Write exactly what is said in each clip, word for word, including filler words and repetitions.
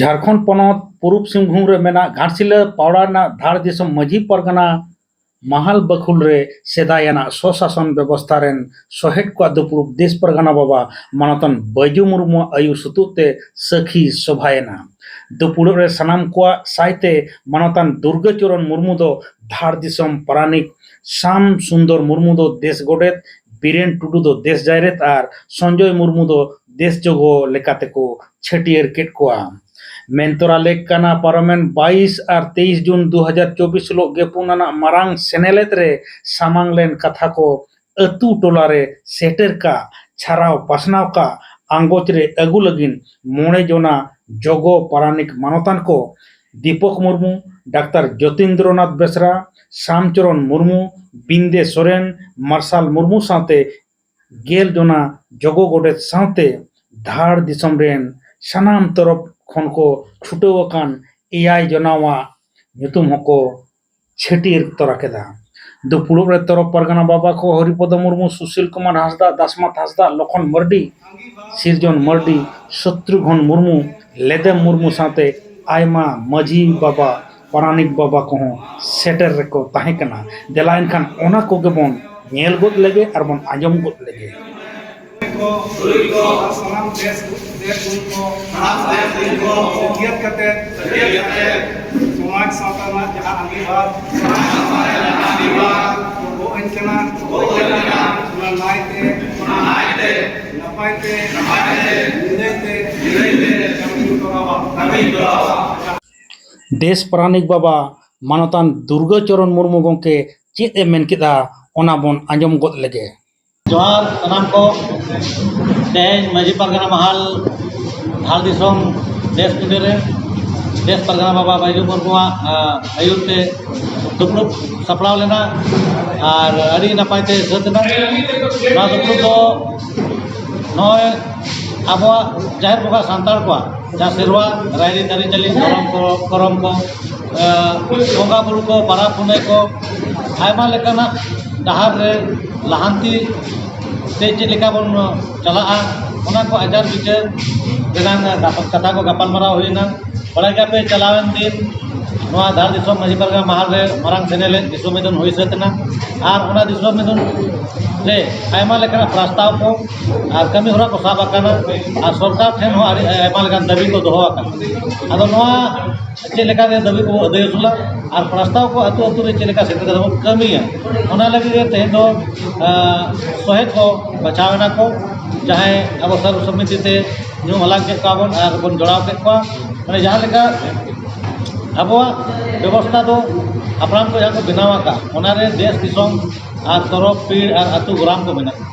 ᱡᱷᱟᱲᱠᱷᱚᱸᱰ ᱯᱚᱱᱚᱛ ᱯᱩᱨᱩᱵᱽ ᱥᱤᱝᱵᱷᱩᱢ ᱨᱮ ᱢᱮᱱᱟᱜ ᱜᱷᱟᱴᱥᱤᱞᱟᱹ ᱯᱟᱣᱲᱟ ᱨᱮᱱᱟᱜ ᱫᱷᱟᱲ ᱫᱤᱥᱚᱢ ᱢᱟᱹᱡᱷᱤ ᱯᱟᱨᱜᱟᱱᱟ ᱢᱟᱦᱟᱞ ᱵᱟᱹᱠᱷᱩᱞ ᱨᱮ ᱥᱮᱫᱟᱭᱟᱱᱟᱜ ᱥᱚᱥᱟᱥᱚᱱ ᱵᱮᱵᱚᱥᱛᱷᱟ ᱨᱮᱱ ᱥᱚᱦᱮᱫ ᱠᱚᱣᱟᱜ ᱫᱩᱯᱲᱩᱵ ᱫᱮᱥ ᱯᱟᱨᱜᱟᱱᱟ ᱵᱟᱵᱟ ᱢᱟᱱᱚᱛᱟᱱ ᱵᱟᱹᱡᱩ ᱢᱩᱨᱢᱩᱣᱟᱜ ᱟᱹᱭᱩᱨ ᱥᱩᱛᱩᱜ ᱛᱮ ᱥᱟᱹᱠᱷᱤ ᱥᱚᱵᱷᱟᱭᱮᱱᱟ᱾ ᱫᱩᱯᱲᱩᱵ ᱨᱮ ᱥᱟᱱᱟᱢ ᱠᱚᱣᱟᱜ ᱥᱟᱭᱛᱮ ᱢᱟᱱᱚᱛᱟᱱ ᱫᱩᱨᱜᱟᱹ ᱪᱚᱨᱚᱱ ᱢᱩᱨᱢᱩ ᱫᱚ ᱫᱷᱟᱲ ᱫᱤᱥᱚᱢ ᱯᱟᱨᱟᱱᱤᱠ, ᱥᱟᱢ ᱥᱩᱱᱫᱚᱨ ᱢᱩᱨᱢᱩ ᱫᱚ ᱫᱮᱥ ᱜᱚᱰᱮᱛ, ᱵᱤᱨᱮᱱ ᱴᱩᱰᱩ ᱫᱚ ᱫᱮᱥ ᱡᱟᱭᱨᱮᱛ ᱟᱨ ᱥᱚᱧᱡᱚᱭ ᱢᱩᱨᱢᱩ ᱫᱚ ᱫᱮᱥ ᱡᱚᱜᱚ ᱞᱮᱠᱟᱛᱮ ᱠᱚ ᱪᱷᱟᱹᱴᱭᱟᱹᱨ ᱠᱮᱫ ᱠᱚᱣᱟ᱾ ᱢᱮᱱ ᱛᱚᱨᱟ ᱞᱮᱠ ᱠᱟᱱᱟ, ᱯᱟᱨᱚᱢᱮᱱ ᱵᱟᱭᱤᱥ ᱟᱨ ᱛᱮᱭᱤᱥ ᱡᱩᱱ ᱫᱩ ᱦᱟᱡᱟᱨ ᱪᱚᱵᱵᱤᱥ ᱦᱤᱞᱳᱜ ᱜᱮ ᱯᱩᱱ ᱟᱱᱟᱜ ᱢᱟᱨᱟᱝ ᱥᱮᱱᱮᱞᱮᱫ ᱨᱮ ᱥᱟᱢᱟᱝ ᱞᱮᱱ ᱠᱟᱛᱷᱟ ᱠᱚ ᱟᱹᱛᱩ ᱴᱚᱞᱟ ᱨᱮ ᱥᱮᱴᱮᱨ ᱠᱟᱜ, ᱪᱷᱟᱨᱟᱣ ᱯᱟᱥᱱᱟᱣ ᱠᱟᱜ, ᱟᱸᱜᱚᱪ ᱨᱮ ᱟᱹᱜᱩ ᱞᱟᱹᱜᱤᱫ ᱢᱚᱬᱮ ᱡᱚᱱᱟ ᱡᱚᱜᱚ ᱯᱟᱨᱟᱱᱤᱠ ᱢᱟᱱᱚᱛᱟᱱ ᱠᱚ ᱫᱤᱯᱚᱠ ᱢᱩᱨᱢᱩ, ᱰᱟᱠᱛᱟᱨ ᱡᱳᱛᱤᱱᱫᱨᱚᱱᱟᱛᱷ ᱵᱮᱥᱨᱟ, ᱥᱟᱢᱪᱚᱨᱚᱱ ᱢᱩᱨᱢᱩ, ᱵᱤᱱᱫᱮ ᱥᱚᱨᱮᱱ, ᱢᱟᱨᱥᱟᱞ ᱢᱩᱨᱢᱩ ᱥᱟᱶᱛᱮ ᱜᱮᱞ ᱡᱚᱱᱟ ᱡᱚᱜᱚ ᱜᱚᱰᱮᱛ ᱥᱟᱶᱛᱮ ᱫᱷᱟᱲ ᱫᱤᱥᱚᱢ ᱨᱮᱱ ᱥᱟᱱᱟᱢ ᱛᱚᱨᱚᱯ ᱠᱷᱚᱱ ᱠᱚ ᱪᱷᱩᱴᱟᱹᱣ ᱟᱠᱟᱱ ᱮᱭᱟᱭ ᱡᱚᱱᱟᱣᱟᱜ ᱧᱩᱛᱩᱢ ᱦᱚᱸᱠᱚ ᱪᱷᱟᱹᱴᱭᱟᱹᱨ ᱛᱚᱨᱟ ᱠᱮᱫᱟ᱾ ᱫᱩᱯᱲᱩᱵ ᱨᱮ ᱛᱚᱨᱚᱯ ᱯᱟᱨᱜᱟᱱᱟ ᱵᱟᱵᱟ ᱠᱚ ᱦᱚᱨᱤᱯᱚᱫᱚ ᱢᱩᱨᱢᱩ, ᱥᱩᱥᱤᱞ ᱠᱩᱢᱟᱨ ᱦᱟᱸᱥᱫᱟ, ᱫᱟᱥᱢᱟᱛ ᱦᱟᱸᱥᱫᱟ, ᱞᱚᱠᱷᱚᱱ ᱢᱟᱨᱰᱤ, ᱥᱤᱨᱡᱚᱱ ᱢᱟᱨᱰᱤ, ᱥᱚᱛᱨᱩᱜᱷᱚᱱ ᱢᱩᱨᱢᱩ, ᱞᱮᱫᱮᱢ ᱢᱩᱨᱢᱩ ᱥᱟᱶᱛᱮ ᱟᱭᱢᱟ ᱢᱟᱹᱡᱷᱤ ᱵᱟᱵᱟ, ᱯᱟᱨᱟᱱᱤᱠ ᱵᱟᱵᱟ ᱠᱚᱦᱚᱸ ᱥᱮᱴᱮᱨ ᱨᱮᱠᱚ ᱛᱟᱦᱮᱸ ᱠᱟᱱᱟ᱾ ᱫᱮᱞᱟ ᱮᱱᱠᱷᱟᱱ ᱚᱱᱟ ᱠᱚᱜᱮ ᱵᱚᱱ ᱧᱮᱞ ᱜᱚᱫ ᱞᱮᱜᱮ ᱟᱨ ᱵᱚᱱ ᱟᱸᱡᱚᱢ ᱜᱚᱫ ᱞᱮᱜᱮ᱾ ᱠᱚ, ᱛᱩᱨᱩᱭ ᱠᱚ, ᱥᱟᱱᱟᱢ ᱫᱮᱥ, ᱫᱮᱥ ᱜᱩᱨᱩ ᱠᱚ, ᱥᱟᱱᱟᱢ ᱫᱮᱥ ᱜᱩᱨᱩ ᱠᱚ, ᱥᱟᱹᱠᱷᱭᱟᱹᱛ ᱠᱟᱛᱮ, ᱥᱟᱹᱠᱷᱭᱟᱹᱛ ᱠᱟᱛᱮ, ᱥᱚᱢᱟᱡᱽ ᱥᱟᱶᱛᱟ ᱨᱮᱱᱟᱜ ᱡᱟᱦᱟᱸ ᱟᱸᱜᱤᱵᱷᱟᱨ, ᱥᱚᱢᱟᱡᱽ ᱥᱟᱶᱛᱟ ᱨᱮᱱᱟᱜ ᱡᱟᱦᱟᱸ ᱟᱸᱜᱤᱵᱷᱟᱨ, ᱠᱚ ᱜᱚᱜ ᱟᱹᱧ ᱠᱟᱱᱟ, ᱠᱚ ᱜᱚᱜ ᱟᱹᱧ ᱠᱟᱱᱟ, ᱚᱱᱟ ᱱᱟᱭᱛᱮ, ᱚᱱᱟ ᱱᱟᱭᱛᱮ, ᱱᱟᱯᱟᱭ ᱛᱮ, ᱱᱟᱯᱟᱭ ᱛᱮ, ᱱᱤᱨᱟᱹᱭ ᱛᱮ, ᱱᱤᱨᱟᱹᱭ ᱛᱮ, ᱠᱟᱹᱢᱤ ᱛᱚᱨᱟᱣᱟ, ᱠᱟᱹᱢᱤ ᱛᱚᱨᱟᱣᱟ᱾ ᱫᱮᱥ ᱯᱟᱨᱟᱱᱤᱠ ᱵᱟᱵᱟ ᱢᱟᱱᱚᱛᱟᱱ ᱫᱩᱨᱜᱟᱹ ᱪᱚᱨᱚᱱ ᱢᱩᱨᱢᱩ ᱜᱚᱢᱠᱮ ᱪᱮᱫ ᱮ ᱢᱮᱱ ᱠᱮᱫᱟ, ᱚᱱᱟ ᱵᱚᱱ ᱟᱸᱡᱚᱢ ᱜᱚᱫ ᱞᱮᱜᱮ᱾ ᱡᱚᱦᱟᱨ ᱥᱟᱱᱟᱢ ᱠᱚ᱾ ᱛᱮᱦᱮᱧ ᱢᱟᱹᱡᱷᱤ ᱯᱟᱨᱜᱟᱱᱟ ᱢᱟᱦᱟᱞ ᱫᱷᱟᱲ ᱫᱤᱥᱚᱢ ᱫᱮᱥ ᱯᱤᱸᱰᱟᱹ ᱨᱮ ᱫᱮᱥ ᱯᱟᱨᱜᱟᱱᱟ ᱵᱟᱵᱟ ᱵᱟᱹᱡᱩ ᱢᱩᱨᱢᱩᱣᱟᱜ, ᱟ, ᱟᱹᱭᱩᱨ ᱛᱮ ᱫᱩᱯᱲᱩᱵ ᱥᱟᱯᱲᱟᱣ ᱞᱮᱱᱟ ᱟᱨ ᱟᱹᱰᱤ ᱱᱟᱯᱟᱭ ᱛᱮ ᱥᱟᱹᱛ ᱮᱱᱟ᱾ ᱱᱚᱣᱟ ᱫᱩᱯᱲᱩᱵ ᱫᱚ ᱱᱚᱜᱼᱚᱭ ᱟᱵᱚᱣᱟᱜ ᱡᱟᱦᱮᱨ ᱵᱚᱸᱜᱟ ᱥᱟᱱᱛᱟᱲ ᱠᱚᱣᱟᱜ ᱡᱟᱦᱟᱸ ᱥᱮᱨᱣᱟ ᱨᱟᱭᱨᱤᱛ ᱟᱹᱨᱤᱪᱟᱹᱞᱤ, ᱫᱷᱚᱨᱚᱢ ᱠᱚ, ᱠᱚᱨᱚᱢ ᱠᱚ, ᱮ, ᱵᱚᱸᱜᱟ ᱵᱩᱨᱩ ᱠᱚ, ᱯᱟᱨᱟᱵᱽ ᱯᱩᱱᱟᱹᱭ ᱠᱚ, ᱟᱭᱢᱟ ᱞᱮᱠᱟᱱᱟᱜ ᱰᱟᱦᱟᱨ ᱨᱮ ᱞᱟᱦᱟᱱᱛᱤ ᱛᱮ ᱪᱮᱫ ᱞᱮᱠᱟ ᱵᱚᱱ ᱪᱟᱞᱟᱜᱼᱟ, ᱚᱱᱟ ᱠᱚ ᱟᱪᱟᱨ ᱵᱤᱪᱟᱹᱨ ᱨᱮᱱᱟᱜ ᱜᱟᱯᱟ-, ᱠᱟᱛᱷᱟ ᱠᱚ ᱜᱟᱯᱟᱞᱢᱟᱨᱟᱣ ᱦᱩᱭᱮᱱᱟ᱾ ᱵᱟᱲᱟᱭ ᱜᱮᱭᱟᱯᱮ, ᱪᱟᱞᱟᱣᱮᱱ ᱫᱤᱱ ᱱᱚᱣᱟ ᱫᱷᱟᱲ ᱫᱤᱥᱚᱢ ᱢᱟᱹᱡᱷᱤ ᱯᱟᱨᱜᱟᱱᱟ ᱢᱟᱦᱟᱞ ᱨᱮ ᱢᱟᱨᱟᱝ ᱥᱮᱱᱮᱞᱮᱫ ᱫᱤᱥᱚᱢ ᱢᱤᱫᱩᱱ ᱦᱩᱭ ᱥᱟᱹᱛ ᱮᱱᱟ᱾ ᱟᱨ ᱚᱱᱟ ᱫᱤᱥᱚᱢ ᱢᱤᱫᱩᱱ ᱨᱮ ᱟᱭᱢᱟ ᱞᱮᱠᱟᱱᱟᱜ ᱯᱨᱚᱥᱛᱟᱵ ᱠᱚ ᱟᱨ ᱠᱟᱹᱢᱤ ᱦᱚᱨᱟ ᱠᱚ ᱥᱟᱵ ᱟᱠᱟᱱᱟ᱾ ᱟᱨ ᱥᱚᱨᱠᱟᱨ ᱴᱷᱮᱱ ᱦᱚᱸ ᱟᱹᱰᱤ ᱟᱭᱢᱟ ᱞᱮᱠᱟᱱ ᱫᱟᱹᱵᱤ ᱠᱚ ᱫᱚᱦᱚ ᱟᱠᱟᱱᱟ᱾ ᱟᱫᱚ ᱱᱚᱣᱟ ᱪᱮᱫ ᱞᱮᱠᱟᱛᱮ ᱫᱟᱹᱵᱤ ᱠᱚ ᱟᱹᱫᱟᱹᱭ ᱟᱹᱥᱩᱞᱟ ᱟᱨ ᱯᱨᱚᱥᱛᱟᱵ ᱠᱚ ᱟᱹᱛᱩ ᱟᱹᱛᱩ ᱨᱮ ᱪᱮᱫ ᱞᱮᱠᱟ ᱥᱮᱴᱮᱨ ᱠᱟᱛᱮ ᱵᱚᱱ ᱠᱟᱹᱢᱤᱭᱟ, ᱚᱱᱟ ᱞᱟᱹᱜᱤᱫ ᱜᱮ ᱛᱮᱦᱮᱧ ᱫᱚ, ᱟᱸ, ᱥᱚᱦᱮᱫ ᱠᱚ ᱵᱟᱪᱷᱟᱣ ᱮᱱᱟ ᱠᱚ, ᱡᱟᱦᱟᱸᱭ ᱟᱵᱚ ᱥᱟᱨᱩ ᱥᱚᱢᱤᱛᱤ ᱛᱮ ᱧᱩᱢ ᱦᱟᱞᱟᱝ ᱠᱮᱫ ᱠᱚᱣᱟ ᱵᱚᱱ ᱟᱨ ᱵᱚᱱ ᱡᱚᱲᱟᱣ ᱠᱮᱫ ᱠᱚᱣᱟ᱾ ᱢᱟᱱᱮ ᱡᱟᱦᱟᱸ ᱞᱮᱠᱟ ᱟᱵᱚᱣᱟᱜ ᱵᱮᱵᱚᱥᱛᱷᱟ ᱫᱚ ᱦᱟᱯᱲᱟᱢ ᱠᱚ ᱡᱟᱦᱟᱸ ᱠᱚ ᱵᱮᱱᱟᱣ ᱟᱠᱟᱫ, ᱚᱱᱟᱨᱮ ᱫᱮᱥ ᱫᱤᱥᱚᱢ ᱟᱨ ᱛᱚᱨᱚᱵ ᱯᱤᱲ ᱟᱨ ᱟᱹᱛᱩ ᱜᱚᱨᱟᱢ ᱠᱚ ᱢᱮᱱᱟᱜᱼᱟ᱾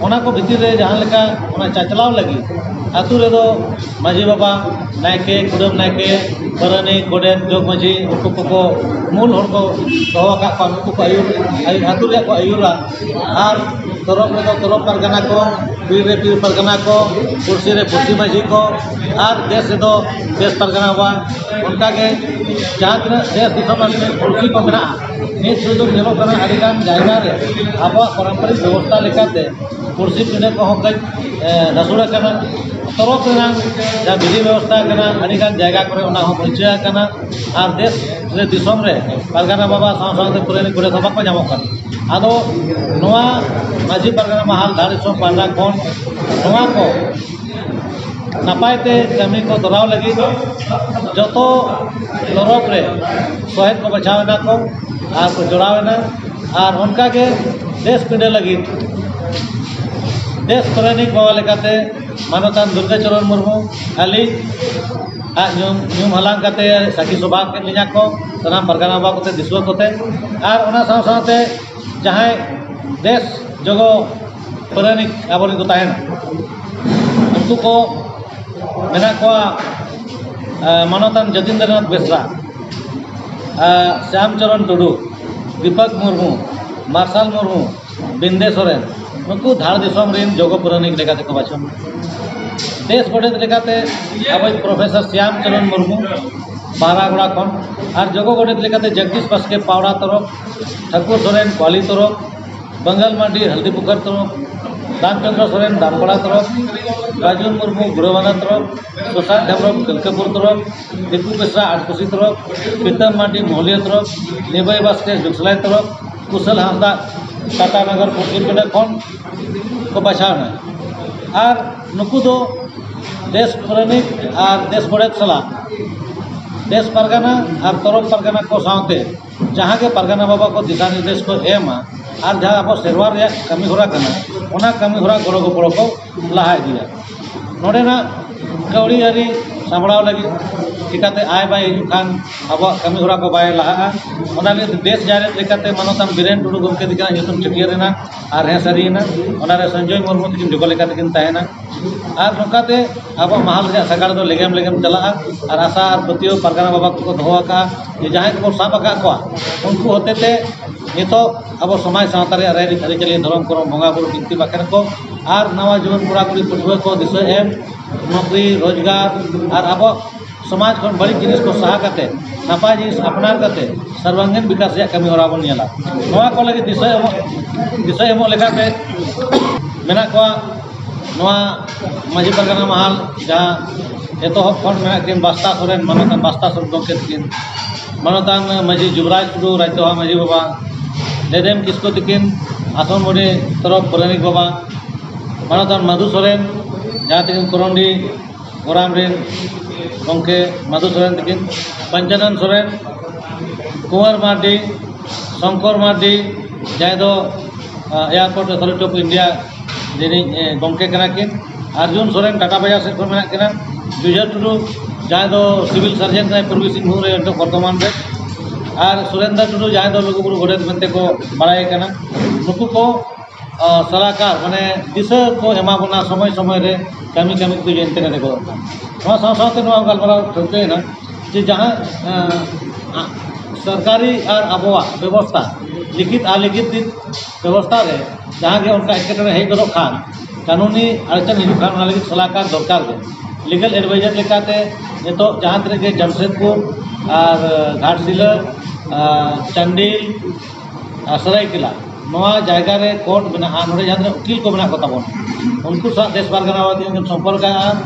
ᱚᱱᱟ ᱠᱚ ᱵᱷᱤᱛᱤᱨ ᱨᱮ ᱡᱟᱦᱟᱸ ᱞᱮᱠᱟ ᱚᱱᱟ ᱪᱟᱪᱞᱟᱣ ᱞᱟᱹᱜᱤᱫ ᱟᱹᱛᱩ ᱨᱮᱫᱚ ᱢᱟᱹᱡᱷᱤ ᱵᱟᱵᱟ, ᱱᱟᱭᱠᱮ, ᱠᱩᱰᱟᱹᱢ ᱱᱟᱭᱠᱮ, ᱯᱟᱨᱟᱱᱤᱠ, ᱜᱚᱰᱮᱛ, ᱡᱚᱜᱽ ᱢᱟᱹᱡᱷᱤ, ᱩᱱᱠᱩ ᱠᱚᱠᱚ ᱢᱩᱞ ᱦᱚᱲ ᱠᱚ ᱫᱚᱦᱚ ᱟᱠᱟᱫ ᱠᱚᱣᱟ᱾ ᱱᱩᱠᱩ ᱠᱚ ᱟᱹᱭᱩᱨ, ᱟᱹᱭᱩᱨ, ᱟᱹᱛᱩ ᱨᱮᱭᱟᱜ ᱠᱚ ᱟᱹᱭᱩᱨᱟ᱾ ᱟᱨ ᱛᱚᱨᱚᱵ ᱨᱮᱫᱚ ᱛᱚᱨᱚᱵ ᱯᱟᱨᱜᱟᱱᱟ ᱠᱚ, ᱯᱤᱲ ᱨᱮ ᱯᱤᱲ ᱯᱟᱨᱜᱟᱱᱟ ᱠᱚ, ᱯᱩᱲᱥᱤ ᱨᱮ ᱯᱩᱲᱥᱤ ᱢᱟᱹᱡᱷᱤ ᱠᱚ, ᱟᱨ ᱫᱮᱥ ᱨᱮᱫᱚ ᱫᱮᱥ ᱯᱟᱨᱜᱟᱱᱟ ᱵᱟᱵᱟ᱾ ᱚᱱᱠᱟᱜᱮ ᱡᱟᱦᱟᱸ ᱛᱤᱱᱟᱹᱜ ᱫᱮᱥ ᱫᱤᱥᱚᱢ ᱨᱮᱱ ᱯᱩᱲᱥᱤ ᱠᱚ ᱢᱮᱱᱟᱜᱼᱟ, ᱱᱤᱛ ᱥᱩᱫᱷᱩ ᱧᱮᱞᱚᱜ ᱠᱟᱱᱟ ᱟᱹᱰᱤᱜᱟᱱ ᱡᱟᱭᱜᱟ ᱨᱮ ᱟᱵᱚᱣᱟᱜ ᱯᱟᱨᱚᱢᱯᱚᱨᱤᱠ ᱵᱮᱵᱚᱥᱛᱷᱟ ᱞᱮᱠᱟᱛᱮ ᱯᱩᱲᱥᱤ ᱯᱤᱸᱰᱟᱹ ᱠᱚᱦᱚᱸ ᱠᱟᱹᱡ, ᱮ, ᱫᱷᱟᱥᱩᱲ ᱟᱠᱟᱱᱟ᱾ ᱛᱚᱨᱚᱵ ᱨᱮᱱᱟᱜ ᱡᱟᱦᱟᱸ ᱵᱤᱫᱷᱤ ᱵᱮᱵᱚᱥᱛᱷᱟ ᱠᱟᱱᱟ, ᱟᱹᱰᱤᱜᱟᱱ ᱡᱟᱭᱜᱟ ᱠᱚᱨᱮ ᱚᱱᱟ ᱦᱚᱸ ᱵᱟᱹᱧᱪᱟᱹ ᱟᱠᱟᱱᱟ᱾ ᱟᱨ ᱫᱮᱥ ᱨᱮ ᱫᱤᱥᱚᱢ ᱨᱮ ᱯᱟᱨᱜᱟᱱᱟ ᱵᱟᱵᱟ ᱥᱟᱶ ᱥᱟᱶᱛᱮ ᱯᱩᱨᱟᱹᱱᱤ ᱠᱚᱨᱮ ᱫᱚ ᱵᱟᱠᱚ ᱧᱟᱢᱚᱜ ᱠᱟᱱᱟ᱾ ᱟᱫᱚ ᱱᱚᱣᱟ ᱢᱟᱹᱡᱷᱤ ᱯᱟᱨᱜᱟᱱᱟ ᱢᱟᱦᱟᱞ ᱫᱷᱟᱲ ᱫᱤᱥᱚᱢ ᱯᱟᱦᱴᱟ ᱠᱷᱚᱱ ᱱᱚᱣᱟ ᱠᱚ ᱱᱟᱯᱟᱭ ᱛᱮ ᱠᱟᱹᱢᱤ ᱠᱚ ᱛᱚᱨᱟᱣ ᱞᱟᱹᱜᱤᱫ ᱡᱚᱛᱚ ᱛᱚᱨᱚᱵ ᱨᱮ ᱥᱚᱦᱮᱫ ᱠᱚ ᱵᱟᱪᱷᱟᱣ ᱮᱱᱟ ᱠᱚ ᱟᱨ ᱠᱚ ᱡᱚᱲᱟᱣ ᱮᱱᱟ᱾ ᱟᱨ ᱚᱱᱠᱟᱜᱮ ᱫᱮᱥ ᱯᱤᱸᱰᱟᱹ ᱞᱟᱹᱜᱤᱫ ᱫᱮᱥ ᱯᱟᱨᱟᱱᱤᱠ ᱵᱟᱵᱟ ᱞᱮᱠᱟᱛᱮ ᱢᱟᱱᱚᱛᱟᱱ ᱫᱩᱨᱜᱟᱪᱚᱨᱚᱱ ᱢᱩᱨᱢᱩ, ᱟᱹᱞᱤᱧ ᱟᱜ ᱧᱩᱢ, ᱧᱩᱢ ᱦᱟᱞᱟᱝ ᱠᱟᱛᱮ ᱥᱟᱹᱠᱷᱤ ᱥᱚᱵᱷᱟ ᱠᱮᱫ ᱞᱤᱧᱟ ᱠᱚ ᱥᱟᱱᱟᱢ ᱯᱟᱨᱜᱟᱱᱟ ᱵᱟᱵᱟ ᱠᱚᱛᱮ, ᱫᱤᱥᱩᱣᱟᱹ ᱠᱚᱛᱮ᱾ ᱟᱨ ᱚᱱᱟ ᱥᱟᱶ ᱥᱟᱶᱛᱮ ᱡᱟᱦᱟᱸᱭ ᱫᱮᱥ ᱡᱚᱜᱚ ᱯᱟᱨᱟᱱᱤᱠ ᱟᱵᱚᱨᱮᱱ ᱠᱚ ᱛᱟᱦᱮᱱᱟ, ᱩᱱᱠᱩ ᱠᱚ ᱢᱮᱱᱟᱜ ᱠᱚᱣᱟ, ᱮ, ᱢᱟᱱᱚᱛᱟᱱ ᱡᱚᱛᱤᱱᱫᱨᱚᱱᱟᱛᱷ ᱵᱮᱥᱨᱟ, ᱮ, ᱥᱭᱟᱢ ᱪᱚᱨᱚᱱ ᱴᱩᱰᱩ, ᱫᱤᱯᱚᱠ ᱢᱩᱨᱢᱩ, ᱢᱟᱨᱥᱟᱞ ᱢᱩᱨᱢᱩ, ᱵᱤᱱᱫᱮ ᱥᱚᱨᱮᱱ, ᱱᱩᱠᱩ ᱫᱷᱟᱲ ᱫᱤᱥᱚᱢ ᱨᱮᱱ ᱡᱚᱜᱚ ᱯᱟᱨᱟᱱᱤᱠ ᱞᱮᱠᱟ ᱛᱮᱠᱚ ᱵᱟᱪᱷᱚᱱ᱾ ᱫᱮᱥ ᱜᱚᱰᱮᱛ ᱞᱮᱠᱟᱛᱮ ᱟᱵᱚᱭᱤᱡ ᱯᱨᱚᱯᱷᱮᱥᱚᱨ ᱥᱭᱟᱢ ᱪᱚᱨᱚᱱ ᱢᱩᱨᱢᱩ, ᱯᱟᱣᱨᱟᱜᱚᱲᱟ ᱠᱷᱚᱱ᱾ ᱟᱨ ᱡᱚᱜᱚ ᱜᱚᱰᱮᱛ ᱞᱮᱠᱟᱛᱮ ᱡᱚᱜᱽᱫᱤᱥ ᱵᱟᱥᱠᱮ ᱯᱟᱣᱨᱟ ᱛᱚᱨᱚᱯ, ᱴᱷᱟᱹᱠᱩᱨ ᱥᱚᱨᱮᱱ ᱠᱚᱣᱟᱞᱤ ᱛᱚᱨᱚᱯ, ᱵᱟᱝᱜᱟᱞ ᱢᱟᱨᱰᱤ ᱦᱟᱞᱫᱤᱯᱩᱠᱷᱟᱨ ᱛᱚᱨᱚᱯ, ᱨᱟᱢᱪᱚᱸᱫᱽᱨᱚ ᱥᱚᱨᱮᱱ ᱫᱟᱢᱯᱟᱲᱟ ᱛᱚᱨᱚᱯ, ᱨᱟᱡᱩ ᱢᱩᱨᱢᱩ ᱜᱩᱲᱟᱹᱵᱟᱸᱫᱷᱟ ᱛᱚᱨᱚᱯ, ᱥᱩᱥᱟᱱᱛ ᱦᱮᱢᱵᱨᱚᱢ ᱠᱟᱹᱞᱠᱟᱹᱯᱩᱨ ᱛᱚᱨᱚᱯ, ᱫᱤᱠᱩ ᱵᱮᱥᱨᱟ ᱟᱴᱠᱩᱥᱤ ᱛᱚᱨᱚᱯ, ᱯᱨᱤᱛᱟᱢ ᱢᱟᱨᱰᱤ ᱢᱚᱦᱞᱤᱭᱟ ᱛᱚᱨᱚᱯ, ᱱᱤᱵᱟᱹᱭ ᱵᱟᱥᱠᱮ ᱡᱩᱜᱽᱥᱟᱞᱟᱭ ᱛᱚᱨᱚᱯ, ᱠᱩᱥᱟᱞ ᱦᱟᱸᱥᱫᱟ ᱴᱟᱴᱟ ᱱᱚᱜᱚᱨ ᱯᱚᱥᱪᱤᱢ ᱯᱮᱰᱟ ᱠᱷᱚᱱ ᱠᱚ ᱵᱟᱪᱷᱟᱣ ᱮᱱᱟ᱾ ᱟᱨ ᱱᱩᱠᱩ ᱫᱚ ᱫᱮᱥ ᱯᱨᱮᱢᱤᱠ ᱟᱨ ᱫᱮᱥ ᱜᱚᱰᱮᱛ ᱥᱟᱞᱟᱜ ᱫᱮᱥ ᱯᱟᱨᱜᱟᱱᱟ ᱟᱨ ᱛᱚᱨᱚᱯ ᱯᱟᱨᱜᱟᱱᱟ ᱠᱚ ᱥᱟᱶᱛᱮ ᱡᱟᱦᱟᱸ ᱜᱮ ᱯᱟᱨᱜᱟᱱᱟ ᱵᱟᱵᱟ ᱠᱚ ᱫᱤᱥᱟ ᱱᱤᱨᱫᱮᱥ ᱠᱚ ᱮᱢᱟ ᱟᱨ ᱡᱟᱦᱟᱸ ᱟᱵᱚ ᱥᱮᱨᱣᱟ ᱨᱮᱭᱟᱜ ᱠᱟᱹᱢᱤ ᱦᱚᱨᱟ ᱠᱟᱱᱟ, ᱚᱱᱟ ᱠᱟᱹᱢᱤ ᱦᱚᱨᱟ ᱜᱚᱲᱚ ᱜᱚᱯᱚᱲᱚ ᱠᱚ ᱞᱟᱦᱟ ᱤᱫᱤᱭᱟ᱾ ᱱᱚᱰᱮᱱᱟᱜ ᱠᱟᱹᱣᱰᱤ ᱟᱹᱨᱤ ᱥᱟᱢᱵᱲᱟᱣ ᱞᱟᱹᱜᱤᱫ ᱪᱤᱠᱟᱹᱛᱮ ᱟᱭ ᱵᱟᱭ ᱦᱤᱡᱩᱜ ᱠᱷᱟᱱ ᱟᱵᱚᱣᱟᱜ ᱠᱟᱹᱢᱤ ᱦᱚᱨᱟ ᱠᱚ ᱵᱟᱭ ᱞᱟᱦᱟᱜᱼᱟ᱾ ᱚᱱᱟ ᱞᱟᱹᱜᱤᱫ ᱫᱮᱥ ᱡᱟᱭᱨᱮᱛ ᱞᱮᱠᱟᱛᱮ ᱢᱟᱱᱚᱛᱟᱱ ᱵᱤᱨᱮᱱ ᱴᱩᱰᱩ ᱜᱚᱢᱠᱮ ᱛᱤᱠᱤᱱᱟᱜ ᱧᱩᱛᱩᱢ ᱪᱷᱟᱹᱴᱭᱟᱹᱨ ᱮᱱᱟ ᱟᱨ ᱦᱮᱸ ᱥᱟᱹᱨᱤᱭᱮᱱᱟ᱾ ᱚᱱᱟᱨᱮ ᱥᱚᱧᱡᱚᱭ ᱢᱩᱨᱢᱩ ᱛᱤᱠᱤᱱ ᱡᱚᱜᱚ ᱞᱮᱠᱟ ᱛᱮᱠᱤᱱ ᱛᱟᱦᱮᱱᱟ᱾ ᱟᱨ ᱱᱚᱝᱠᱟᱛᱮ ᱟᱵᱚᱣᱟᱜ ᱢᱟᱦᱟᱞ ᱨᱮᱭᱟᱜ ᱥᱟᱜᱟᱲ ᱫᱚ ᱞᱮᱜᱮᱢ ᱞᱮᱜᱮᱢ ᱪᱟᱞᱟᱜᱼᱟ᱾ ᱟᱨ ᱟᱥᱟ ᱟᱨ ᱯᱟᱹᱛᱭᱟᱹᱣ ᱯᱟᱨᱜᱟᱱᱟ ᱵᱟᱵᱟ ᱠᱚᱠᱚ ᱫᱚᱦᱚ ᱟᱠᱟᱫᱼᱟ ᱡᱮ ᱡᱟᱦᱟᱸᱭ ᱠᱚᱵᱚᱱ ᱥᱟᱵ ᱟᱠᱟᱫ ᱠᱚᱣᱟ, ᱩᱱᱠᱩ ᱦᱚᱛᱮᱛᱮ ᱱᱤᱛᱚᱜ ᱟᱵᱚ ᱥᱚᱢᱟᱡᱽ ᱥᱟᱶᱛᱟ ᱨᱮᱭᱟᱜ ᱨᱟᱭᱨᱤᱛ ᱟᱹᱨᱤᱪᱟᱹᱞᱤ, ᱫᱷᱚᱨᱚᱢ ᱠᱚᱨᱚᱢ, ᱵᱚᱸᱜᱟ ᱵᱩᱨᱩ, ᱵᱤᱱᱛᱤ ᱵᱟᱠᱷᱮᱬ ᱠᱚ ᱟᱨ ᱱᱟᱣᱟ ᱡᱩᱣᱟᱹᱱ ᱠᱚᱲᱟ ᱠᱩᱲᱤ ᱯᱟᱹᱴᱷᱩᱣᱟᱹ ᱠᱚ ᱫᱤᱥᱟᱹ ᱮᱢ, ᱱᱚᱠᱨᱤ, ᱨᱳᱡᱽᱜᱟᱨ ᱟᱨ ᱟᱵᱚ ᱥᱚᱢᱟᱡᱽ ᱠᱷᱚᱱ ᱵᱟᱹᱲᱤᱡ ᱡᱤᱱᱤᱥ ᱠᱚ ᱥᱟᱦᱟ ᱠᱟᱛᱮ ᱱᱟᱯᱟᱭ ᱡᱤᱱᱤᱥ ᱟᱯᱱᱟᱨ ᱠᱟᱛᱮ ᱥᱟᱨᱵᱟᱝᱜᱤᱱ ᱵᱤᱠᱟᱥ ᱨᱮᱭᱟᱜ ᱠᱟᱹᱢᱤ ᱦᱚᱨᱟ ᱵᱚᱱ ᱧᱮᱞᱟ᱾ ᱱᱚᱣᱟ ᱠᱚ ᱞᱟᱹᱜᱤᱫ ᱫᱤᱥᱟᱹ ᱮᱢᱚᱜ, ᱫᱤᱥᱟᱹ ᱮᱢᱚᱜ ᱞᱮᱠᱟᱛᱮ ᱢᱮᱱᱟᱜ ᱠᱚᱣᱟ ᱱᱚᱣᱟ ᱢᱟᱹᱡᱷᱤ ᱯᱟᱨᱜᱟᱱᱟ ᱢᱟᱦᱟᱞ, ᱡᱟᱦᱟᱸ ᱮᱛᱚᱦᱚᱵ ᱠᱷᱚᱱ ᱢᱮᱱᱟᱜ ᱠᱤᱱ ᱵᱟᱥᱛᱟ ᱥᱚᱨᱮᱱ, ᱢᱟᱱᱚᱛᱟᱱ ᱵᱟᱥᱛᱟ ᱥᱚᱨᱮᱱ ᱜᱚᱢᱠᱮ ᱛᱟᱹᱠᱤᱱ, ᱢᱟᱱᱚᱛᱟᱱ ᱢᱟᱹᱡᱷᱤ ᱡᱩᱵᱽᱨᱟᱡᱽ ᱴᱩᱰᱩ, ᱨᱟᱡᱽᱫᱚᱦᱟ ᱢᱟᱹᱡᱷᱤ ᱵᱟᱵᱟ, ᱞᱮᱫᱮᱢ ᱠᱤᱥᱠᱩ ᱛᱟᱹᱠᱤᱱ, ᱟᱥᱚᱱ ᱵᱩᱰᱷᱤ ᱛᱚᱨᱚᱯ ᱯᱟᱨᱟᱱᱤᱠ ᱵᱟᱵᱟ, ᱢᱟᱱᱚᱛᱟᱱ ᱢᱟᱫᱷᱩ ᱥᱚᱨᱮᱱ, ᱡᱟᱦᱟᱸ ᱛᱟᱹᱠᱤᱱ ᱠᱚᱨᱚᱱᱰᱤ ᱜᱚᱨᱟᱢ ᱨᱮᱱ ᱜᱚᱢᱠᱮ ᱢᱟᱫᱷᱩ ᱥᱚᱨᱮᱱ ᱛᱟᱹᱠᱤᱱ, ᱯᱚᱧᱪᱟᱱᱚᱱ ᱥᱚᱨᱮᱱ, ᱠᱩᱸᱣᱟᱨ ᱢᱟᱨᱰᱤ, ᱥᱚᱝᱠᱚᱨ ᱢᱟᱨᱰᱤ, ᱡᱟᱦᱟᱸᱭ ᱫᱚ, ᱟᱸ, Airport Authority of India ᱨᱤᱱᱤᱡ, ᱮ, ᱜᱚᱢᱠᱮ ᱠᱟᱱᱟ ᱠᱤᱱ᱾ ᱟᱨᱡᱩᱱ ᱥᱚᱨᱮᱱ ᱴᱟᱴᱟ ᱵᱟᱡᱟᱨ ᱥᱮᱫ ᱠᱷᱚᱱ ᱢᱮᱱᱟᱜ ᱠᱤᱱᱟ᱾ ᱡᱩᱡᱷᱟᱹᱨ ᱴᱩᱰᱩ, ᱡᱟᱦᱟᱸᱭ ᱫᱚ civil surgeon ᱠᱟᱱᱟᱭ ᱯᱩᱨᱵᱤ ᱥᱤᱝᱵᱷᱩᱢ ᱨᱮ ᱱᱤᱛᱚᱜ ᱵᱚᱨᱛᱚᱢᱟᱱ ᱨᱮ᱾ ᱟᱨ ᱥᱩᱨᱮᱱᱫᱨᱚ ᱴᱩᱰᱩ, ᱡᱟᱦᱟᱸᱭ ᱫᱚ ᱞᱩᱜᱩᱵᱩᱨᱩ ᱜᱚᱰᱮᱛ ᱢᱮᱱᱛᱮ ᱠᱚ ᱵᱟᱲᱟᱭᱮ ᱠᱟᱱᱟ᱾ ᱱᱩᱠᱩ ᱠᱚ ᱟᱸ, ᱥᱟᱞᱟᱠᱟᱨ, ᱢᱟᱱᱮ, ᱫᱤᱥᱟᱹ ᱠᱚ ᱮᱢᱟ ᱵᱚᱱᱟ ᱥᱚᱢᱚᱭ ᱥᱚᱢᱚᱭ ᱨᱮ ᱠᱟᱹᱢᱤ ᱠᱟᱹᱢᱤ ᱛᱮ ᱡᱮᱱᱛᱮ ᱱᱚᱰᱮ ᱠᱚ᱾ ᱱᱚᱣᱟ ᱥᱟᱶ ᱥᱟᱶᱛᱮ ᱱᱚᱣᱟ ᱜᱟᱞᱢᱟᱨᱟᱣ ᱴᱷᱟᱹᱣᱠᱟᱹᱭᱮᱱᱟ ᱡᱮ ᱡᱟᱦᱟᱸ, ᱟᱸ, ᱟ-, ᱥᱚᱨᱠᱟᱨᱤ ᱟᱨ ᱟᱵᱚᱣᱟᱜ ᱵᱮᱵᱚᱥᱛᱷᱟ, ᱞᱤᱠᱷᱤᱛ ᱟᱨ ᱞᱤᱠᱷᱤᱛ ᱵᱮᱵᱚᱥᱛᱷᱟ ᱨᱮ ᱡᱟᱦᱟᱸ ᱜᱮ ᱚᱱᱠᱟ ᱮᱴᱠᱮᱴᱚᱬᱮ ᱦᱮᱡ ᱜᱚᱫᱚᱜ ᱠᱷᱟᱱ, ᱠᱟᱹᱱᱩᱱᱤ ᱟᱲᱪᱟᱱ ᱦᱤᱡᱩᱜ ᱠᱷᱟᱱ, ᱚᱱᱟ ᱞᱟᱹᱜᱤᱫ ᱥᱟᱞᱟᱠᱟᱨ ᱫᱚᱨᱠᱟᱨ ᱜᱮ᱾ Legal advisor ᱞᱮᱠᱟᱛᱮ ᱱᱤᱛᱚᱜ ᱡᱟᱦᱟᱸ ᱛᱤᱱᱟᱹᱜ ᱜᱮ ᱡᱟᱢᱥᱮᱫᱽᱯᱩᱨ ᱟᱨ ᱜᱷᱟᱴᱥᱤᱞᱟᱹ ᱟᱨ ᱪᱟᱱᱰᱤᱞ ᱟᱨ ᱥᱟᱹᱨᱟᱹᱭᱠᱮᱞᱟ, ᱱᱚᱣᱟ ᱡᱟᱭᱜᱟ ᱨᱮ ᱠᱳᱨᱴ ᱢᱮᱱᱟᱜᱼᱟ, ᱱᱚᱰᱮ ᱡᱟᱦᱟᱸ ᱛᱤᱱᱟᱹᱜ ᱩᱠᱤᱞ ᱠᱚ ᱢᱮᱱᱟᱜ ᱠᱚ ᱛᱟᱵᱚᱱᱟ, ᱩᱱᱠᱩ ᱥᱟᱶ ᱫᱮᱥ ᱯᱟᱨᱜᱟᱱᱟ ᱵᱟᱵᱚᱫ ᱛᱮ ᱥᱚᱢᱯᱚᱨᱠᱚᱜᱼᱟ᱾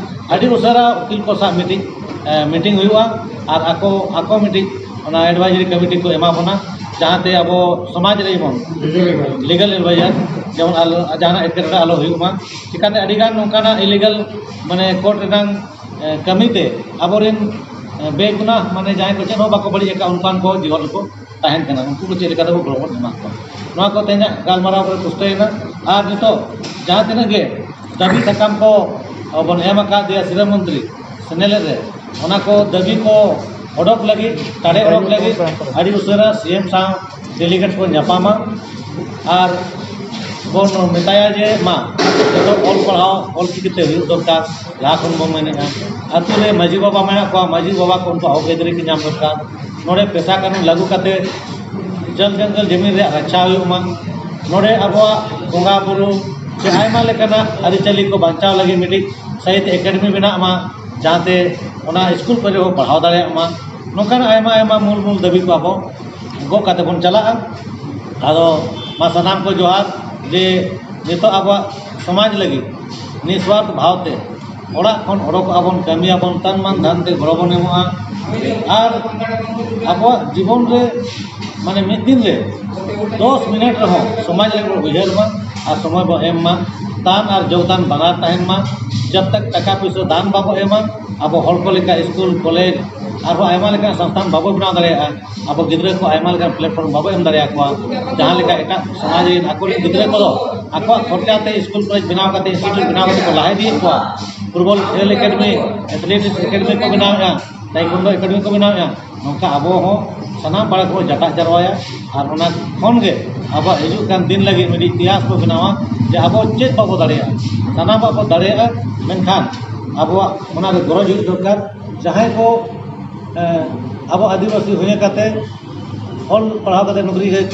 ᱟᱹᱰᱤ ᱩᱥᱟᱹᱨᱟ ᱩᱠᱤᱞ ᱠᱚ ᱥᱟᱶ ᱢᱤᱴᱤᱝ ᱢᱤᱴᱤᱝ ᱦᱩᱭᱩᱜᱼᱟ ᱟᱨ ᱟᱠᱚ ᱟᱠᱚ ᱢᱤᱫᱴᱤᱡ ᱚᱱᱟ ᱮᱰᱵᱟᱭᱡᱟᱨᱤ ᱠᱚᱢᱤᱴᱤ ᱠᱚ ᱮᱢᱟ ᱵᱚᱱᱟ, ᱡᱟᱦᱟᱸᱛᱮ ᱟᱵᱚ ᱥᱚᱢᱟᱡᱽ ᱨᱮ ᱡᱮᱢᱚᱱ ᱞᱤᱜᱟᱞ ᱮᱰᱵᱟᱭᱡᱟᱨ ᱡᱮᱢᱚᱱ ᱟᱞᱚ ᱡᱟᱦᱟᱱᱟᱜ ᱮᱴᱠᱮᱴᱚᱬᱮ ᱟᱞᱚ ᱦᱩᱭᱩᱜ ᱢᱟ᱾ ᱪᱤᱠᱟᱹᱛᱮ ᱟᱹᱰᱤᱜᱟᱱ ᱱᱚᱝᱠᱟᱱᱟᱜ ᱤᱞᱤᱜᱟᱞ ᱢᱟᱱᱮ ᱠᱳᱨᱴ ᱨᱮᱱᱟᱝ ᱮ, ᱠᱟᱹᱢᱤᱛᱮ ᱟᱵᱚᱨᱮᱱ ᱮ, ᱵᱮᱜᱩᱱᱟᱦ ᱢᱟᱱᱮ ᱡᱟᱦᱟᱸᱭ ᱠᱚ ᱪᱮᱫ ᱦᱚᱸ ᱵᱟᱠᱚ ᱵᱟᱹᱲᱤᱡ ᱟᱠᱟᱫ ᱚᱱᱠᱟᱱ ᱠᱚ ᱡᱤᱦᱚᱞ ᱨᱮᱠᱚ ᱛᱟᱦᱮᱱ ᱠᱟᱱᱟ, ᱩᱱᱠᱩ ᱠᱚ ᱪᱮᱫ ᱞᱮᱠᱟ ᱛᱮᱵᱚ ᱜᱚᱲᱚ ᱵᱚᱱ ᱮᱢᱟ ᱠᱚᱣᱟ᱾ ᱱᱚᱣᱟ ᱠᱚ ᱛᱮᱦᱮᱧᱟᱜ ᱜᱟᱞᱢᱟᱨᱟᱣ ᱠᱚᱨᱮ ᱯᱩᱥᱴᱟᱹᱣᱮᱱᱟ᱾ ᱟᱨ ᱱᱤᱛᱚᱜ ᱡᱟᱦᱟᱸ ᱛᱤᱱᱟᱹᱜ ᱜᱮ ᱫᱟᱹᱵᱤ ᱥᱟᱠᱟᱢ ᱠᱚ ᱵᱚᱱ ᱮᱢ ᱟᱠᱟᱫᱮᱭᱟ ᱥᱤᱨᱟᱹ ᱢᱚᱱᱛᱨᱤ ᱥᱮᱱᱮᱞᱮᱫ ᱨᱮ, ᱚᱱᱟ ᱠᱚ ᱫᱟᱹᱵᱤ ᱠᱚ ᱚᱰᱚᱠ ᱞᱟᱹᱜᱤᱫ, ᱫᱟᱲᱮ ᱚᱰᱚᱠ ᱞᱟᱹᱜᱤᱫ ᱟᱹᱰᱤ ᱩᱥᱟᱹᱨᱟ ᱥᱤ ᱮᱢ ᱥᱟᱶ ᱰᱮᱞᱤᱜᱮᱴ ᱠᱚ ᱧᱟᱯᱟᱢᱟ ᱟᱨ ᱵᱚᱱ ᱢᱮᱛᱟᱭᱟ ᱡᱮ ᱢᱟ ᱡᱚᱛᱚ ᱚᱞ ᱯᱟᱲᱦᱟᱣ ᱚᱞ ᱪᱤᱠᱤᱛᱮ ᱦᱩᱭᱩᱜ ᱫᱚᱨᱠᱟᱨ᱾ ᱡᱟᱦᱟᱸ ᱠᱷᱚᱱ ᱵᱚᱱ ᱢᱮᱱᱮᱫᱼᱟ, ᱟᱹᱛᱩ ᱨᱮ ᱢᱟᱹᱡᱷᱤ ᱵᱟᱵᱟ ᱢᱮᱱᱟᱜ ᱠᱚᱣᱟ, ᱢᱟᱹᱡᱷᱤ ᱵᱟᱵᱟ ᱠᱚ ᱩᱱᱠᱩ ᱦᱚᱠ ᱟᱹᱭᱫᱟᱹᱨᱤ ᱠᱚ ᱧᱟᱢ ᱫᱚᱨᱠᱟᱨ᱾ ᱱᱚᱰᱮ ᱯᱮᱥᱟ ᱠᱟᱹᱱᱩᱱ ᱞᱟᱹᱜᱩ ᱠᱟᱛᱮ ᱡᱚᱞ ᱡᱚᱝᱜᱚᱞ ᱡᱚᱢᱤᱱ ᱨᱮᱭᱟᱜ ᱨᱟᱠᱷᱟ ᱦᱩᱭᱩᱜ ᱢᱟ᱾ ᱱᱚᱰᱮ ᱟᱵᱚᱣᱟᱜ ᱵᱚᱸᱜᱟ ᱵᱩᱨᱩ ᱥᱮ ᱟᱭᱢᱟ ᱞᱮᱠᱟᱱᱟᱜ ᱟᱹᱨᱤᱪᱟᱹᱞᱤ ᱠᱚ ᱵᱟᱧᱪᱟᱣ ᱞᱟᱹᱜᱤᱫ ᱢᱤᱫᱴᱤᱡ ᱥᱟᱦᱤᱛ ᱮᱠᱟᱰᱮᱢᱤ ᱵᱮᱱᱟᱜ ᱢᱟ, ᱡᱟᱦᱟᱸᱛᱮ ᱚᱱᱟ ᱥᱠᱩᱞ ᱠᱚᱨᱮ ᱦᱚᱸ ᱯᱟᱲᱦᱟᱣ ᱫᱟᱲᱮᱭᱟᱜ ᱢᱟ᱾ ᱱᱚᱝᱠᱟᱱᱟᱜ ᱟᱭᱢᱟ ᱟᱭᱢᱟ ᱢᱩᱞ ᱢᱩᱞ ᱫᱟᱹᱵᱤ ᱠᱚ ᱟᱵᱚ ᱜᱚᱜ ᱠᱟᱛᱮ ᱵᱚᱱ ᱪᱟᱞᱟᱜᱼᱟ᱾ ᱟᱫᱚ ᱢᱟ ᱥᱟᱱᱟᱢ ᱠᱚ ᱡᱚᱦᱟᱨ ᱡᱮ ᱱᱤᱛᱚᱜ ᱟᱵᱚᱣᱟᱜ ᱥᱚᱢᱟᱡᱽ ᱞᱟᱹᱜᱤᱫ ᱱᱤᱥᱣᱟᱨᱛᱷ ᱵᱷᱟᱣ ᱛᱮ ᱚᱲᱟᱜ ᱠᱷᱚᱱ ᱚᱰᱚᱠᱚᱜᱼᱟ ᱵᱚᱱ, ᱠᱟᱹᱢᱤᱭᱟᱵᱚᱱ, ᱛᱟᱱ ᱢᱟᱱ ᱫᱷᱟᱱ ᱛᱮ ᱜᱚᱲᱚ ᱵᱚᱱ ᱮᱢᱚᱜᱼᱟ᱾ ᱟᱨ ᱟᱵᱚᱣᱟᱜ ᱡᱤᱵᱚᱱ ᱨᱮ ᱢᱟᱱᱮ ᱢᱤᱫ ᱫᱤᱱ ᱨᱮ ᱫᱚᱥ ᱢᱤᱱᱤᱴ ᱨᱮᱦᱚᱸ ᱥᱚᱢᱟᱡᱽ ᱞᱟᱹᱜᱤᱫ ᱵᱚᱱ ᱩᱭᱦᱟᱹᱨ ᱢᱟ ᱟᱨ ᱥᱚᱢᱚᱭ ᱵᱚᱱ ᱮᱢ ᱢᱟ᱾ ᱫᱟᱱ ᱟᱨ ᱡᱳᱜᱽᱫᱟᱱ ᱵᱟᱱᱟᱨ ᱛᱟᱦᱮᱱ ᱢᱟ᱾ ᱡᱟᱵ ᱛᱟᱠ ᱴᱟᱠᱟ ᱯᱩᱭᱥᱟᱹ ᱫᱟᱱ ᱵᱟᱵᱚ ᱮᱢᱟ, ᱟᱵᱚ ᱦᱚᱲ ᱠᱚ ᱞᱮᱠᱟ ᱥᱠᱩᱞ, ᱠᱚᱞᱮᱡᱽ, ᱟᱨᱦᱚᱸ ᱟᱭᱢᱟ ᱞᱮᱠᱟᱱ ᱥᱚᱝᱥᱛᱷᱟᱱ ᱵᱟᱵᱚ ᱵᱮᱱᱟᱣ ᱫᱟᱲᱮᱭᱟᱜᱼᱟ᱾ ᱟᱵᱚ ᱜᱤᱫᱽᱨᱟᱹ ᱠᱚ ᱟᱭᱢᱟ ᱞᱮᱠᱟᱱ ᱯᱞᱟᱴᱯᱷᱚᱨᱢ ᱵᱟᱵᱚ ᱮᱢ ᱫᱟᱲᱮᱭᱟᱠᱚᱣᱟ᱾ ᱡᱟᱦᱟᱸ ᱞᱮᱠᱟ ᱮᱴᱟᱜ ᱥᱚᱢᱟᱡᱽ ᱨᱮᱱ ᱟᱠᱚ ᱨᱮᱱ ᱜᱤᱫᱽᱨᱟᱹ ᱠᱚᱫᱚ ᱟᱠᱚᱣᱟᱜ ᱠᱷᱚᱨᱪᱟ ᱛᱮ ᱥᱠᱩᱞ, ᱠᱚᱞᱮᱡᱽ ᱵᱮᱱᱟᱣ ᱠᱟᱛᱮ, ᱤᱱᱥᱴᱤᱴᱭᱩᱴ ᱵᱮᱱᱟᱣ ᱠᱟᱛᱮ ᱠᱚ ᱞᱟᱦᱟ ᱤᱫᱤᱭᱮᱫ ᱠᱚᱣᱟ᱾ ᱯᱷᱩᱴᱵᱚᱞ ᱠᱷᱮᱞ ᱮᱠᱟᱰᱮᱢᱤ, ᱮᱛᱷᱞᱮᱴᱤᱠᱥ ᱮᱠᱟᱰᱮᱢᱤ ᱠᱚ ᱵᱮᱱᱟᱣᱮᱫᱼᱟ, ᱴᱟᱭᱠᱚᱱᱰᱳ ᱮᱠᱟᱰᱮᱢᱤ ᱠᱚ ᱵᱮᱱᱟᱣᱮᱫᱼᱟ᱾ ᱱᱚᱝᱠᱟ ᱟᱵᱚ ᱦᱚᱸ ᱥᱟᱱᱟᱢ ᱯᱟᱲᱟ ᱠᱚᱵᱚ ᱡᱟᱴᱟᱜ ᱡᱟᱨᱣᱟᱭᱟ ᱟᱨ ᱚᱱᱟ ᱠᱷᱚᱱ ᱜᱮ ᱟᱵᱚᱣᱟᱜ ᱦᱤᱡᱩᱜ ᱠᱟᱱ ᱫᱤᱱ ᱞᱟᱹᱜᱤᱫ ᱢᱤᱫᱴᱤᱡ ᱤᱛᱤᱦᱟᱥ ᱵᱚ ᱵᱮᱱᱟᱣᱟ ᱡᱮ ᱟᱵᱚ ᱪᱮᱫ ᱵᱟᱵᱚ ᱫᱟᱲᱮᱭᱟᱜᱼᱟ᱾ ᱥᱟᱱᱟᱢᱟᱜ ᱵᱚ ᱫᱟᱲᱮᱭᱟᱜᱼᱟ, ᱢᱮᱱᱠᱷᱟᱱ ᱟᱵᱚᱣᱟᱜ ᱚᱱᱟ ᱨᱮ ᱜᱚᱨᱚᱡᱽ ᱦᱩᱭᱩᱜ ᱫᱚᱨᱠᱟᱨ᱾ ᱡᱟᱦᱟᱸᱭ ᱠᱚ ᱮ, ᱟᱵᱚ ᱟᱹᱫᱤᱵᱟᱹᱥᱤ ᱦᱩᱭ ᱠᱟᱛᱮ ᱚᱞ ᱯᱟᱲᱦᱟᱣ ᱠᱟᱛᱮ ᱱᱚᱠᱨᱤ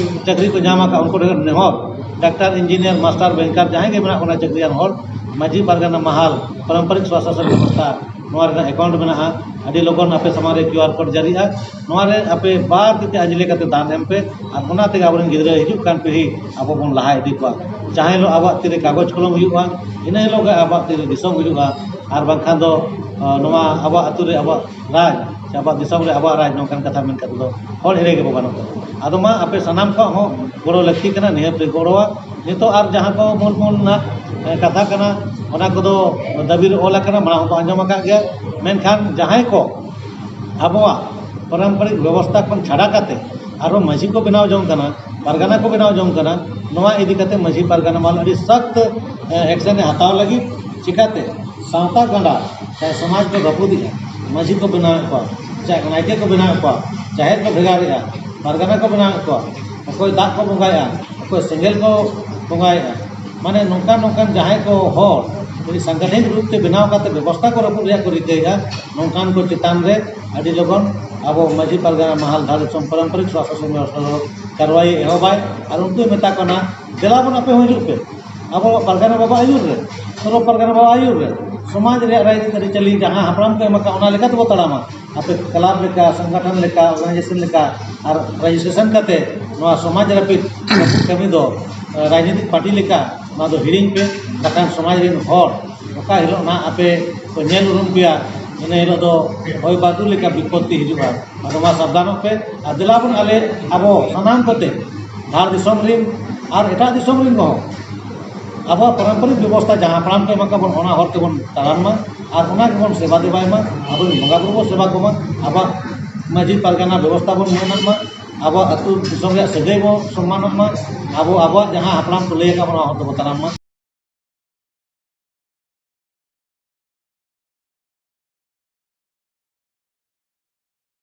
ᱪᱟᱹᱠᱨᱤ ᱠᱚ ᱧᱟᱢ ᱟᱠᱟᱫ ᱩᱱᱠᱩ ᱴᱷᱮᱱ ᱱᱮᱦᱚᱨ, ᱰᱟᱠᱛᱟᱨ, ᱤᱧᱡᱤᱱᱤᱭᱟᱨ, ᱢᱟᱥᱴᱟᱨ, ᱵᱮᱝᱠᱟᱨ, ᱡᱟᱦᱟᱸᱭ ᱜᱮ ᱢᱮᱱᱟᱜ ᱵᱚᱱᱟ ᱪᱟᱹᱠᱨᱤᱭᱟᱱ ᱦᱚᱲ, ᱢᱟᱹᱡᱷᱤ ᱯᱟᱨᱜᱟᱱᱟ ᱢᱟᱦᱟᱞ, ᱯᱟᱨᱚᱢᱯᱚᱨᱤᱠ ᱥᱚᱥᱟᱥᱚᱱ ᱵᱮᱵᱚᱥᱛᱷᱟ ᱱᱚᱣᱟ ᱨᱮᱱᱟᱜ ᱮᱠᱟᱣᱩᱱᱴ ᱢᱮᱱᱟᱜᱼᱟ᱾ ᱟᱹᱰᱤ ᱞᱚᱜᱚᱱ ᱟᱯᱮ ᱥᱟᱢᱟᱝ ᱨᱮ ᱠᱤᱭᱩ ᱟᱨ ᱠᱳᱰ ᱡᱟᱹᱨᱤᱜᱼᱟ᱾ ᱱᱚᱣᱟ ᱨᱮ ᱟᱯᱮ ᱵᱟᱨ ᱛᱤ ᱛᱮ ᱟᱸᱡᱽᱞᱮ ᱠᱟᱛᱮ ᱫᱟᱱ ᱮᱢ ᱯᱮ, ᱟᱨ ᱚᱱᱟ ᱛᱮᱜᱮ ᱟᱵᱚᱨᱮᱱ ᱜᱤᱫᱽᱨᱟᱹ ᱦᱤᱡᱩᱜ ᱠᱟᱱ ᱯᱤᱲᱦᱤ ᱟᱵᱚ ᱵᱚᱱ ᱞᱟᱦᱟ ᱤᱫᱤ ᱠᱚᱣᱟ᱾ ᱡᱟᱦᱟᱸ ᱦᱤᱞᱳᱜ ᱟᱵᱚᱣᱟᱜ ᱛᱤᱨᱮ ᱠᱟᱜᱚᱡᱽ ᱠᱚᱞᱚᱢ ᱦᱩᱭᱩᱜᱼᱟ, ᱤᱱᱟᱹ ᱦᱤᱞᱳᱜ ᱜᱮ ᱟᱵᱚᱣᱟᱜ ᱛᱤᱨᱮ ᱫᱤᱥᱚᱢ ᱦᱩᱭᱩᱜᱼᱟ᱾ ᱟᱨ ᱵᱟᱝᱠᱷᱟᱱ ᱫᱚ, ᱟᱸ, ᱱᱚᱣᱟ ᱟᱵᱚᱣᱟᱜ ᱟᱹᱛᱩ ᱨᱮ ᱟᱵᱚᱣᱟᱜ ᱨᱟᱡᱽ ᱥᱮ ᱟᱵᱚᱣᱟᱜ ᱫᱤᱥᱚᱢ ᱨᱮ ᱟᱵᱚᱣᱟᱜ ᱨᱟᱡᱽ ᱱᱚᱝᱠᱟᱱ ᱠᱟᱛᱷᱟ ᱢᱮᱱ ᱠᱟᱛᱮ ᱫᱚ ᱦᱚᱲ ᱮᱲᱮ ᱜᱮᱵᱚ ᱜᱟᱱᱚᱜ ᱠᱟᱱᱟ᱾ ᱟᱫᱚ ᱢᱟ, ᱟᱯᱮ ᱥᱟᱱᱟᱢ ᱠᱚᱣᱟᱜ ᱦᱚᱸ ᱜᱚᱲᱚ ᱞᱟᱹᱠᱛᱤ ᱠᱟᱱᱟ, ᱱᱤᱦᱟᱹᱛ ᱯᱮ ᱜᱚᱲᱚᱣᱟ᱾ ᱱᱤᱛᱚᱜ ᱟᱨ ᱡᱟᱦᱟᱸ ᱠᱚ ᱢᱩᱞ ᱢᱩᱞ ᱨᱮᱱᱟᱜ, ᱮ, ᱠᱟᱛᱷᱟ ᱠᱟᱱᱟ, ᱚᱱᱟ ᱠᱚᱫᱚ ᱫᱟᱹᱵᱤ ᱨᱮ ᱚᱞ ᱟᱠᱟᱱᱟ, ᱢᱟᱲᱟᱝ ᱦᱚᱸᱠᱚ ᱟᱸᱡᱚᱢ ᱟᱠᱟᱫ ᱜᱮᱭᱟ᱾ ᱢᱮᱱᱠᱷᱟᱱ ᱡᱟᱦᱟᱸᱭ ᱠᱚ ᱟᱵᱚᱣᱟᱜ ᱯᱟᱨᱚᱢᱯᱚᱨᱤᱠ ᱵᱮᱵᱚᱥᱛᱷᱟ ᱠᱷᱚᱱ ᱪᱷᱟᱰᱟ ᱠᱟᱛᱮ ᱟᱨᱦᱚᱸ ᱢᱟᱹᱡᱷᱤ ᱠᱚ ᱵᱮᱱᱟᱣ ᱡᱚᱝ ᱠᱟᱱᱟ, ᱯᱟᱨᱜᱟᱱᱟ ᱠᱚ ᱵᱮᱱᱟᱣ ᱡᱚᱝ ᱠᱟᱱᱟ, ᱱᱚᱣᱟ ᱤᱫᱤ ᱠᱟᱛᱮ ᱢᱟᱹᱡᱷᱤ ᱯᱟᱨᱜᱟᱱᱟ ᱢᱟᱞ ᱟᱹᱰᱤ ᱥᱚᱠᱛ, ᱮ, ᱮᱠᱥᱮᱱ ᱮ ᱦᱟᱛᱟᱣ ᱞᱟᱹᱜᱤᱫ᱾ ᱪᱤᱠᱟᱹᱛᱮ ᱥᱟᱶᱛᱟ ᱜᱟᱸᱰᱟ ᱥᱮ ᱥᱚᱢᱟᱡᱽ ᱠᱚ ᱨᱟᱹᱯᱩᱫᱮᱜᱼᱟ, ᱢᱟᱹᱡᱷᱤ ᱠᱚ ᱵᱮᱱᱟᱣᱮᱫ ᱠᱚᱣᱟ, ᱪᱟᱦᱮ ᱱᱟᱭᱠᱮ ᱠᱚ ᱵᱮᱱᱟᱣᱮᱫ ᱠᱚᱣᱟ, ᱡᱟᱦᱮᱨ ᱠᱚ ᱵᱷᱮᱜᱟᱨᱮᱜᱼᱟ, ᱯᱟᱨᱜᱟᱱᱟ ᱠᱚ ᱵᱮᱱᱟᱣᱮᱫ ᱠᱚᱣᱟ, ᱚᱠᱚᱭ ᱫᱟᱜ ᱠᱚ ᱵᱚᱸᱜᱟᱭᱮᱜᱼᱟ, ᱚᱠᱚᱭ ᱥᱮᱸᱜᱮᱞ ᱠᱚ ᱵᱚᱸᱜᱟᱭᱮᱜᱼᱟ᱾ ᱢᱟᱱᱮ ᱱᱚᱝᱠᱟᱱ ᱱᱚᱝᱠᱟᱱ ᱡᱟᱦᱟᱸᱭ ᱠᱚ ᱦᱚᱲ ᱢᱤᱫ ᱥᱟᱝᱜᱚᱴᱷᱤᱠ ᱨᱩᱯ ᱛᱮ ᱵᱮᱱᱟᱣ ᱠᱟᱛᱮ ᱵᱮᱵᱚᱥᱛᱷᱟ ᱠᱚ ᱨᱟᱹᱯᱩᱫ ᱨᱮᱭᱟᱜ ᱠᱚ ᱨᱤᱠᱟᱹᱭᱮᱫᱼᱟ, ᱱᱚᱝᱠᱟᱱ ᱠᱚ ᱪᱮᱛᱟᱱ ᱨᱮ ᱟᱹᱰᱤ ᱞᱚᱜᱚᱱ ᱟᱵᱚ ᱢᱟᱹᱡᱷᱤ ᱯᱟᱨᱜᱟᱱᱟ ᱢᱟᱦᱟᱞ ᱫᱷᱟᱲ ᱫᱤᱥᱚᱢ ᱯᱟᱨᱚᱢᱯᱚᱨᱤᱠ ᱥᱚᱢᱟᱡᱽ ᱥᱟᱥᱚᱱ ᱵᱮᱵᱚᱥᱛᱷᱟ ᱫᱚ ᱠᱟᱨᱣᱟᱭ ᱮᱦᱚᱵᱟᱭ᱾ ᱟᱨ ᱩᱱᱠᱩᱭ ᱢᱮᱛᱟ ᱠᱚ ᱠᱟᱱᱟ, ᱫᱮᱞᱟ ᱵᱚᱱ ᱟᱯᱮ ᱦᱚᱸ ᱦᱤᱡᱩᱜ ᱯᱮ, ᱟᱵᱚ ᱯᱟᱨᱜᱟᱱᱟ ᱵᱟᱵᱟ ᱟᱹᱭᱩᱨ ᱨᱮ, ᱥᱚᱨᱚ ᱯᱟᱨᱜᱟᱱᱟ ᱵᱟᱵᱟ ᱟᱹᱭᱩᱨ ᱨᱮ ᱥᱚᱢᱟᱡᱽ ᱨᱮᱭᱟᱜ ᱨᱟᱡᱽᱱᱤᱛᱤ ᱟᱹᱨᱤᱪᱟᱹᱞᱤ ᱡᱟᱦᱟᱸ ᱦᱟᱯᱲᱟᱢ ᱠᱚ ᱮᱢ ᱟᱠᱟᱫ, ᱚᱱᱟ ᱞᱮᱠᱟ ᱛᱮᱵᱚ ᱛᱟᱲᱟᱢᱟ᱾ ᱟᱯᱮ ᱠᱞᱟᱵᱽ ᱞᱮᱠᱟ, ᱥᱚᱝᱜᱚᱴᱷᱚᱱ ᱞᱮᱠᱟ, ᱚᱨᱜᱟᱱᱟᱭᱡᱮᱥᱚᱱ ᱞᱮᱠᱟ ᱟᱨ ᱨᱮᱡᱤᱥᱴᱨᱮᱥᱚᱱ ᱠᱟᱛᱮ ᱱᱚᱣᱟ ᱥᱚᱢᱟᱡᱽ ᱨᱟᱹᱯᱩᱫ ᱠᱟᱹᱢᱤ ᱫᱚ, ᱮ, ᱨᱟᱡᱽᱱᱤᱛᱤᱠ ᱯᱟᱨᱴᱤ ᱞᱮᱠᱟ ᱱᱚᱣᱟ ᱫᱚ ᱦᱤᱲᱤᱧ ᱯᱮ᱾ ᱵᱟᱠᱷᱟᱱ ᱥᱚᱢᱟᱡᱽ ᱨᱮᱱ ᱦᱚᱲ ᱚᱠᱟ ᱦᱤᱞᱳᱜ ᱱᱟᱦᱟᱜ ᱟᱯᱮ ᱠᱚ ᱧᱮᱞ ᱩᱨᱩᱢ ᱯᱮᱭᱟ, ᱤᱱᱟᱹ ᱦᱤᱞᱳᱜ ᱫᱚ ᱦᱚᱭ ᱵᱟᱹᱨᱰᱩ ᱞᱮᱠᱟ ᱵᱤᱯᱚᱛᱛᱤ ᱦᱤᱡᱩᱜᱼᱟ᱾ ᱟᱫᱚ ᱢᱟ ᱥᱟᱵᱫᱷᱟᱱᱚᱜ ᱯᱮ ᱟᱨ ᱫᱮᱞᱟ ᱵᱚᱱ ᱟᱞᱮ ᱟᱵᱚ ᱥᱟᱱᱟᱢ ᱠᱚᱛᱮ, ᱫᱷᱟᱲ ᱫᱤᱥᱚᱢ ᱨᱮᱱ ᱟᱨ ᱮᱴᱟᱜ ᱫᱤᱥᱚᱢ ᱨᱮᱱ ᱠᱚᱦᱚᱸ, ᱟᱵᱚᱣᱟᱜ ᱯᱟᱨᱚᱢᱯᱚᱨᱤᱠ ᱵᱮᱵᱚᱥᱛᱷᱟ ᱡᱟᱦᱟᱸ ᱦᱟᱯᱲᱟᱢ ᱠᱚ ᱮᱢᱟ ᱠᱟᱵᱚᱱ, ᱚᱱᱟ ᱦᱚᱨ ᱛᱮᱵᱚᱱ ᱛᱟᱲᱟᱢ ᱢᱟ ᱟᱨ ᱚᱱᱟ ᱜᱮᱵᱚᱱ ᱥᱮᱵᱟ ᱫᱮᱵᱟᱭ ᱢᱟ᱾ ᱟᱵᱚᱨᱮᱱ ᱵᱚᱸᱜᱟ ᱵᱩᱨᱩ ᱵᱚᱱ ᱥᱮᱵᱟ ᱠᱚᱢᱟ, ᱟᱵᱚᱣᱟᱜ ᱢᱟᱹᱡᱷᱤ ᱯᱟᱨᱜᱟᱱᱟ ᱵᱮᱵᱚᱥᱛᱷᱟ ᱵᱚᱱ ᱢᱮᱱᱟᱜ ᱢᱟ, ᱟᱵᱚᱣᱟᱜ ᱟᱹᱛᱩ ᱫᱤᱥᱚᱢ ᱨᱮᱭᱟᱜ ᱥᱟᱹᱜᱟᱹᱭ ᱵᱚᱱ ᱥᱚᱱᱢᱟᱱᱚᱜ ᱢᱟ, ᱟᱵᱚ ᱟᱵᱚᱣᱟᱜ ᱡᱟᱦᱟᱸ ᱦᱟᱯᱲᱟᱢ ᱠᱚ ᱞᱟᱹᱭ ᱟᱠᱟᱫ ᱵᱚᱱᱟ, ᱚᱱᱟ ᱦᱚᱨ ᱛᱮᱵᱚᱱ ᱛᱟᱲᱟᱢ ᱢᱟ᱾